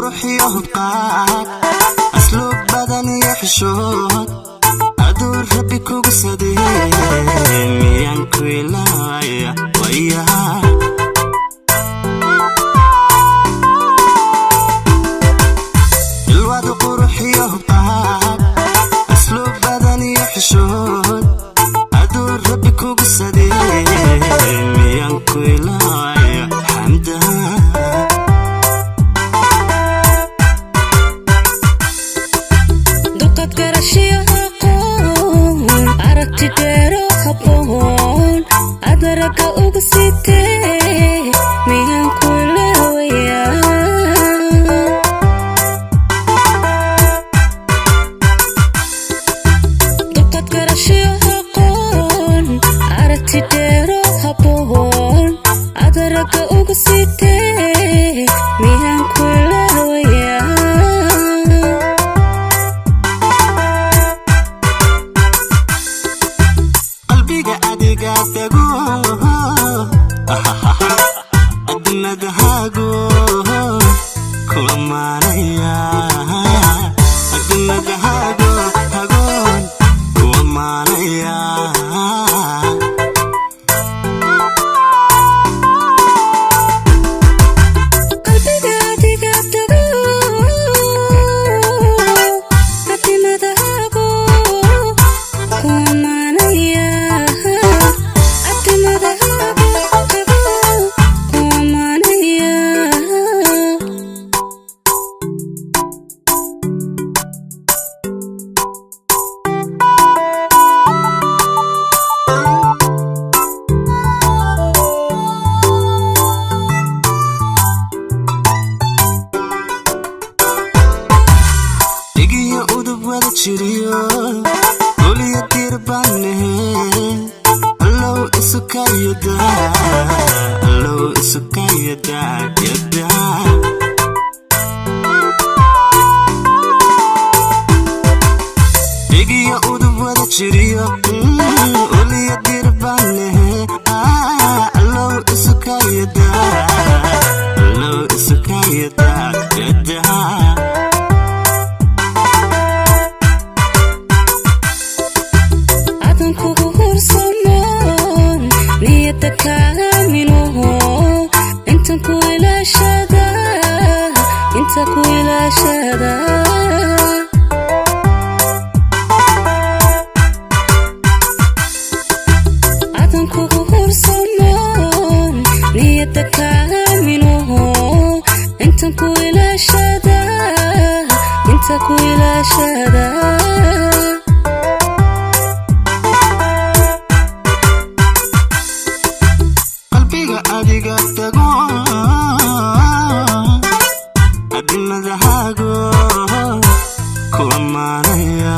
Quruxiyo hubqaad, asluub badan iyo xishood, aduu Rabbi kugu sadee, miyaan ku ilaaya wayaha? Ilwaad quruxiyo hubqaad, asluub badan iyo xishood, aduu Rabbi kugu sadee, miyaan ku ilaaya xamda? Dulqaad, garashiyo aqoon, aragti dheero habboon, adaragga uga sitee, miyaan ku ilaawayaa? Dulqaad, garashiyo aqoon, aragti dheero habboon, adaragga uga sitee, miyaan ku ilaawayaa? Qalbiga adiga tago, admadahaago kula maanaya, admadahaago hagoon kuwa maanaya. Qalbiga adiga tago, adimadahaago ku amaanaya, adimadahaago tago ku amaanaya. Dhigiyo udub wada jiriyo, uliyo diir baanahe, allow isukayada, allow isukayada yada. Dhigiyo udub wada jiriyo, uliyo diir baanahe, allow isukayada, allow isukayada yada. Adan kugu hursanoon, niyadda kaaminoho, intan ku ilaashada, inta ku ilaashada. Adan kugu hursanoon, niyadda kaaminoho, intan ku ilaashada, inta ku ilaashada. Qalbiga adiga tago, adimadahaago kuwa maanaya.